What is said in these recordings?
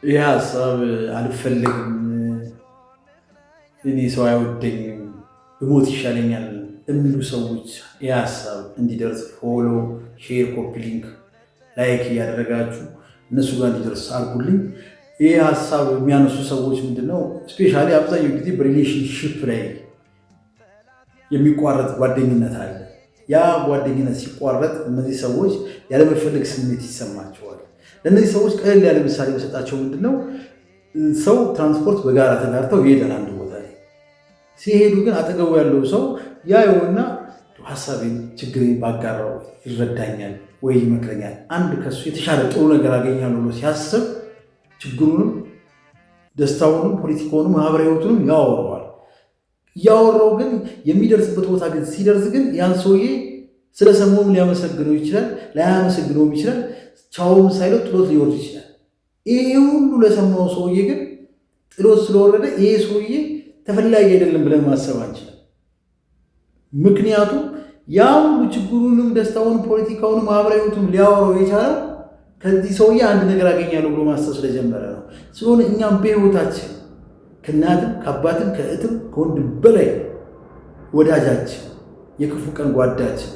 ይህ ሀሳብ አልፈለግም፣ እኔ ሰው አይወደኝም፣ ብሞት ይሻለኛል የሚሉ ሰዎች ይህ ሀሳብ እንዲደርስ follow፣ share፣ copy link፣ like እያደረጋችሁ እነሱ ጋር እንዲደርስ አድርጉልኝ። ይህ ሀሳብ የሚያነሱ ሰዎች ምንድነው especially አብዛኛው ጊዜ በ relationship ላይ የሚቋረጥ ጓደኝነት አለ። ያ ጓደኝነት ሲቋረጥ እነዚህ ሰዎች ያለመፈለግ ስሜት ይሰማቸዋል። ለእነዚህ ሰዎች ቀለል ያለ ምሳሌ በሰጣቸው ምንድነው፣ ሰው ትራንስፖርት በጋራ ተጋርተው ይሄዳል አንድ ቦታ ላይ። ሲሄዱ ግን አጠገቡ ያለው ሰው ያየውና ሀሳቤን ችግሬን ባጋራው ይረዳኛል ወይ ይመክረኛል፣ አንድ ከሱ የተሻለ ጥሩ ነገር አገኛለሁ ብሎ ሲያስብ ችግሩንም ደስታውንም ፖለቲካውንም ማህበራዊ ህይወቱንም ያወራዋል። እያወራው ግን የሚደርስበት ቦታ ግን ሲደርስ ግን ያን ሰውዬ ስለሰማውም ሊያመሰግነው ይችላል፣ ላያመሰግነውም ይችላል። ቻውም ሳይለው ጥሎት ሊወርድ ይችላል። ይሄ ሁሉ ለሰማው ሰውዬ ግን ጥሎት ስለወረደ ይሄ ሰውዬ ተፈላጊ አይደለም ብለን ማሰብ አንችልም። ምክንያቱም ያ ሁሉ ችግሩንም ደስታውንም ፖለቲካውንም ማህበራዊ ህይወቱንም ሊያወራው የቻለው ከዚህ ሰውዬ አንድ ነገር አገኛለሁ ብሎ ማሰብ ስለጀመረ ነው። ስለሆነ እኛም በህይወታችን ከእናትም ከአባትም ከእህትም ከወንድም በላይ ወዳጃችን፣ የክፉ ቀን ጓዳችን፣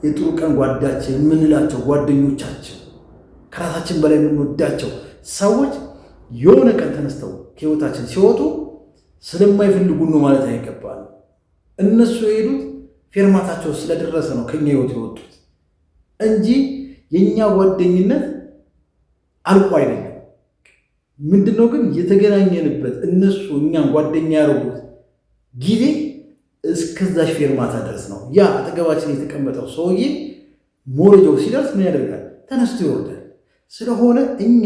የጥሩ ቀን ጓዳችን የምንላቸው ጓደኞቻችን፣ ከራሳችን በላይ የምንወዳቸው ሰዎች የሆነ ቀን ተነስተው ከህይወታችን ሲወጡ ስለማይፈልጉን ነው ማለት አይገባል። እነሱ የሄዱት ፌርማታቸው ስለደረሰ ነው ከኛ ህይወት የወጡት እንጂ የእኛ ጓደኝነት አልቆ አይደለም። ምንድነው ግን የተገናኘንበት እነሱ እኛን ጓደኛ ያደረጉት ጊዜ እስከዛች ፌርማታ ድረስ ነው። ያ አጠገባችን የተቀመጠው ሰውዬ ሞረጃው ሲደርስ ምን ያደርጋል? ተነስቶ ይወርዳል። ስለሆነ እኛ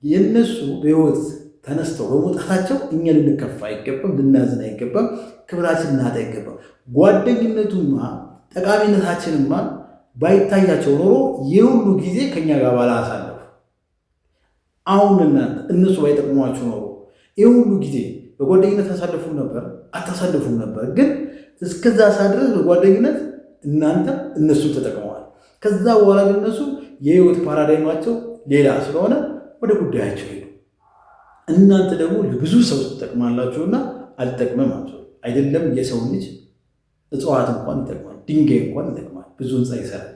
የእነሱ በህይወት ተነስተው በመውጣታቸው እኛ ልንከፋ አይገባም፣ ልናዝን አይገባም፣ ክብራችን ልናጣ አይገባም። ጓደኝነቱማ ጠቃሚነታችንማ ባይታያቸው ኖሮ የሁሉ ጊዜ ከኛ ጋር ባላሳለፉ። አሁን እናንተ እነሱ ባይጠቅሟችሁ ኖሮ ይህ ሁሉ ጊዜ በጓደኝነት ታሳልፉም ነበር? አታሳልፉም ነበር። ግን እስከዛ ሰዓት ድረስ በጓደኝነት እናንተ እነሱም ተጠቅመዋል። ከዛ በኋላ ግን እነሱ የህይወት ፓራዳይማቸው ሌላ ስለሆነ ወደ ጉዳያቸው ሄዱ። እናንተ ደግሞ ለብዙ ሰው ትጠቅማላችሁና አልጠቅምም አትበሉ። አይደለም የሰው ልጅ እጽዋት እንኳን ይጠቅማል፣ ድንጋይ እንኳን ይጠቅማል፣ ብዙ ህንፃ ይሰራል።